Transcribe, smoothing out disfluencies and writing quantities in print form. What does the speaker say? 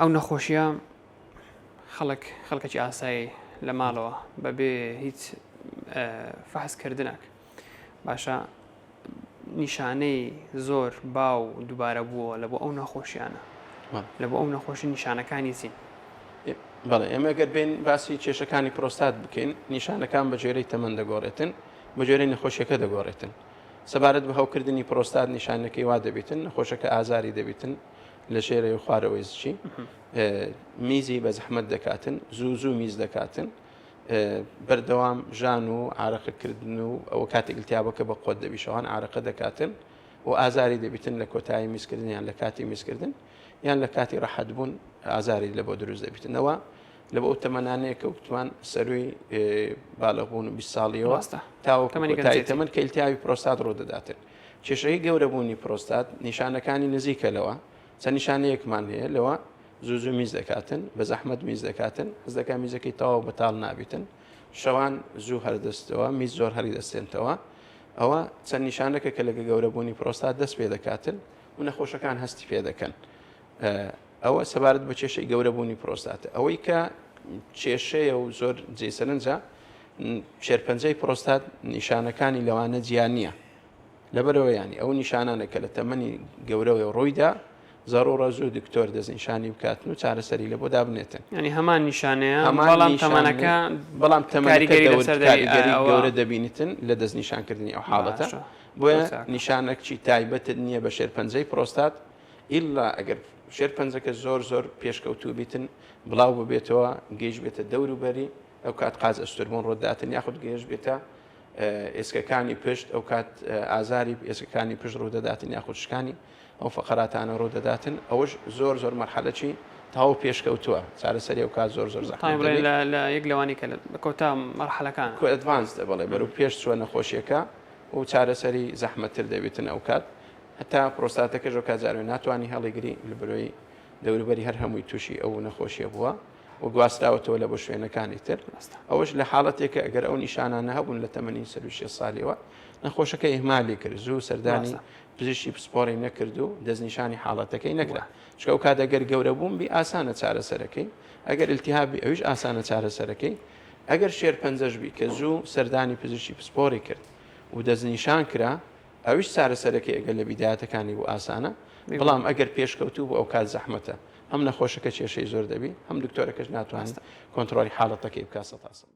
ئەو نەخۆشیە خەڵک خەڵکەکی ئاسایی لە ماڵەوە بەبێ هیچ فەحس کردنێک باشە نیشانەی زۆر باو دووبارە بووە لە بۆ ئەو نەخۆشیانە لە بۆ ئەو نەخۆشی نیشانەکانی چین؟ بەڵێ ئێمە گەر بێن باسی کێشەکانی پرۆستات بکەین نیشانەکان بە جۆرەی تەمەن دەگۆڕێتن بە جۆرەی نەخۆشیەکە دەگۆڕێتن سەبارەت بە هەوکردنی پرۆستات نیشانەکەی وا دەبیتن نەخۆشەکە ئازاری دەبیتن لە ژێرەوەی و خوارەوەی زچی میزی بە زەحمەت دەکاتن زوو زوو میز دەکاتن بەردەوام ژان و عرەقەکردن و ئەوە کاتێک التیابەکە بە قوت دەبی شەوان عرەقە دەکاتن و ئازاری دەبیتن لە کۆتایی میزکردن یان لە کاتی میزکردن یان لە کاتی ڕەحەت بوون ئازاری لە بۆ دروست دەبیتنەوە لە بۆ تەمەنانەیە کە وتمان سەروی بالغبوون و 20 ساڵیەوە تاوەکو کۆتایی تەمەن کە التیابی پرۆستات ڕوودەداتن کێشەی گەورەبوونی پرۆستات نیشانەکانی نزیکە لەوە، چەند نیشانەیەکمان هەیە لەوە زوو زوو میز دەکاتن، بە زەحمەت میز دەکاتن، حەز دەکات میزەکەی تەواو بەتاڵ نابیتن، شەوان زوو هەردەستەوە، میز زۆر هەڵی دەستێنتەوە، ئەوە چەند نیشانەکە کە لەگە گەورەبوونی پرۆستات دەست پێ دەکاتن و نەخۆشەکان هەستی پێ دەکەن. ئەوە سەبارەت بە کێشەی گەورەبوونی پرۆستاتە. ئەوەی کە کێشەیە و زۆر جێی سەرنجە شێرپەنجەی پرۆستات نیشانەکانی لەوانە جیا نییە. لەبەرئەوە یانی ئەو نیشانانە کە لە تەمەنی گەورەوە ڕوویدا زەڕوڕە زوو دکتۆر دەستنیشانی بکاتن و چارەسەری لە بۆ دابنێتن. یانی هەمان نیشانەیە بەڵام تەمەنەکە بەڵام تەمەنەکە کاریگەری گەورە دەبینیتن لە دەستنیشانکردنی ئەو حاڵەتە. بۆیە نیشانەکچی تایبەتت نییە بە شێرپەنجەی پرۆستات ئیلا ئەگەر شێرپەنجەکە زۆر زۆر پێشکەوتوو بیتن بڵاو ببێتەوە گەیش بێتە دەوروبەری ئەو کات قاز ئەستوربوون ڕووداتن یاخود گەیش بێتە ئێسکەکانی پشت ئەو کات ئازاری ئێسکەکانی پشت ڕوودەداتن یاخود شکانی ئەو فقراتانە ڕوودەداتن ئەوەش زۆر زۆر مەرحەلەکی تەواو پێشکەوتووە چارەسەری ئەو کات زۆر زۆر زەحمەت دەبێت. لە یەک لەوانی کە لە کۆتا مەرحەلەکانە. کۆ advanced بەڵێ بەرەو پێش چووە نەخۆشیەکە و چارەسەری زەحمەتتر دەبێتن ئەو کات هەتا پرۆستاتەکەش ئەو کات جارێ ناتوانی هەڵیگری لە برۆی دەوروبەری هەر هەمووی تووشی ئەو نەخۆشیە بووە. و گواستراوەتەوە لە بۆ شوێنەکانی تر ئەوەش لە حاڵەتێکە ئەگەر ئەو نیشانانە هەبوون لە تەمەنی سەروو 60 سالیەوە نەخۆشەکە ئیهمالی کرد زوو سەردانی پزیشکی پسپۆڕی نەکرد و دەستنیشانی حاڵەتەکەی نەکرا چونکە ئەو کات ئەگەر گەورە بوون بی ئاسانە چارەسەرەکەی ئەگەر التهابی ئەویش ئاسانە چارەسەرەکەی ئەگەر شێرپەنجەش بی کە زوو سەردانی پزیشکی پسپۆڕی کرد و دەستنیشان کرا ئەویش چارەسەرەکەی ئەگەر لە بیدایەتەکانی بوو ئاسانە بەڵام ئەگەر پێشکەوتوو بوو ئەو کات زەحمەتە هەم نەخۆشەکە کێشەی زۆر دەبی هەم دکتۆرەکەش ناتوانێت کۆنترۆڵی حاڵەتەکەی بکات سەتاسەد.